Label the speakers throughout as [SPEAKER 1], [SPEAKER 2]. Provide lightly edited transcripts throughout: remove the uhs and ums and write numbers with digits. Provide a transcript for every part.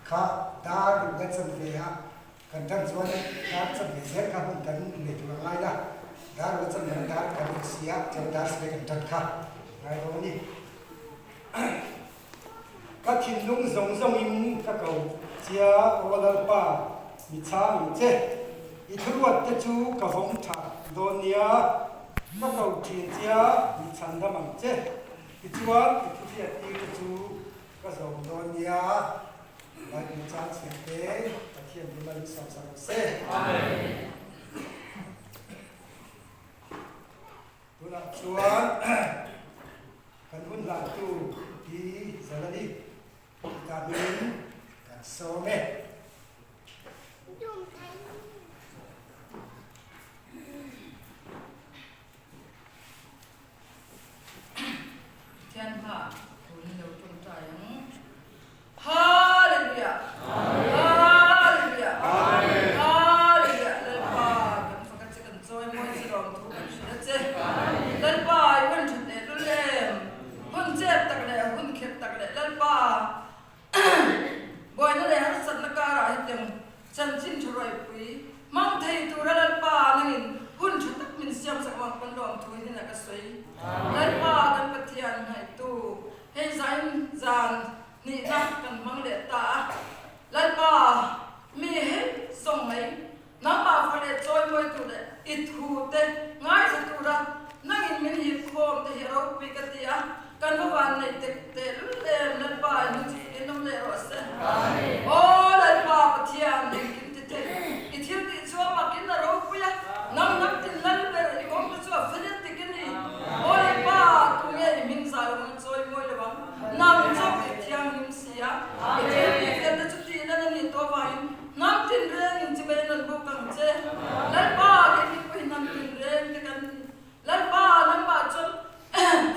[SPEAKER 1] Kha dar ruk leh chanve a kan tan chuan dar chanve zel kha hun kan nei tur a ngai la, dar ruk leh chanve ah dar kan ruk si a, chuan dar sawih kan tan kha ngai dawn a ni. Ka thinlung zawng zawngin ka ko chia, Aw Lalpa, mi chhang ang che. I thuruat te chu ka vawng tha dawn nia, ka ko thin chia, mi chhan dam ang che. Tichuan i thuhriat tir te chu Ka zawm dawn nia, Bible chang chhiar te Pathian hi mal in sawm sak rawh se. Amen. Tunah chuan kan hun hlantu Pi Zalani tah hmingin kan sawm e.
[SPEAKER 2] Pathian hma tun lo tawngtai ang. Hallelujah! Hallelujah! Hallelujah! Lalpa kan fak a che, kan chawi mawi che lawm thu kan hrilh a che. Lalpa i hun tha teh lul em? Hun chep tak leh hun khirh tak leh Lalpa buaina leh harsatna karah hetiang Chanchin tha rawihpui hmang thei tura Lalpa nangin hun tha tak min siam sak vang pawn lawmthu hian a ka sawi. Lalpa kan Pathian hnaihtu hei zain zan hnihna kan hmang leh ta a. Lalpa mi hei zawng mai nangmah fa leh chawimawi tur leh i thu te ngaithla tura nangin min hip khawm te hi ropui ka ti a. Kan va van neih tek teh lul em Lalpa i hnu chu in awm leh rawh se. Aw Lalpa Pathian engkim ti thei i thil tih chu a mak in a ropui a, nang hnam tin lal ber i kawng te chu a fel in tik i ni. Aw Lalpa tunge i hming zai awm an chawi mawi lo ang, nang chauh i thianghlim si a, i thil tih fel te chu tih lan a nih tawh avangin hnam tin reng in chimei an rawn buk ang che. Lalpa keini pawh hi hnam tin reng te kan ni. Lalpa nangmah chuan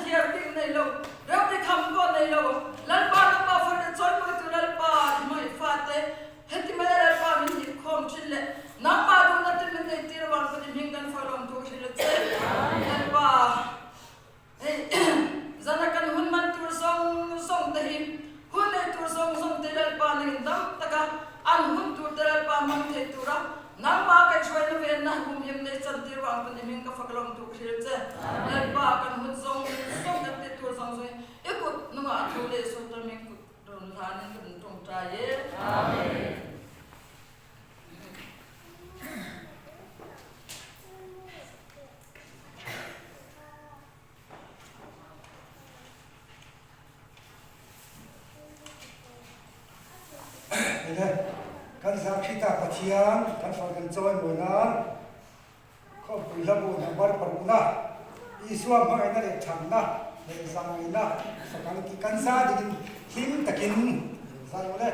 [SPEAKER 2] thiar bik nei lo, reuti kham pawh nei lo, Lalpa nangmah fate chawimawitu Lalpa i hmangaih fate, heti mai a Lalpa min hip khawm thin leh nangmah duhna te min nei tir avang chuan i hming kan fawilawm tur hrilh a che. Lalpa hei zana kan hun man tur zawng zawng te hi hun nei tur zawng zawng te Lalpa nangin dam taka an hun tur te Lalpa hmang thei tura Nangmah kaihhruaina venna humhim nei chantir vang pawn i hming ka fak lawm tuk hril che. Lalpa kan hun zawng zawng kan tih tur zawng zawng hi i kut hnungah a thu leh Sultan min kut rawn hlanin ka rawn tawngtai e. Amen.
[SPEAKER 1] Ene, kan Zakhita Pathian kan fal kan chawi mawi nan khawpui hlabu number parukna Isua hmangaihna leh thanna leh zangaihna fakang tih kan za dingin hlim takin zai rawh le.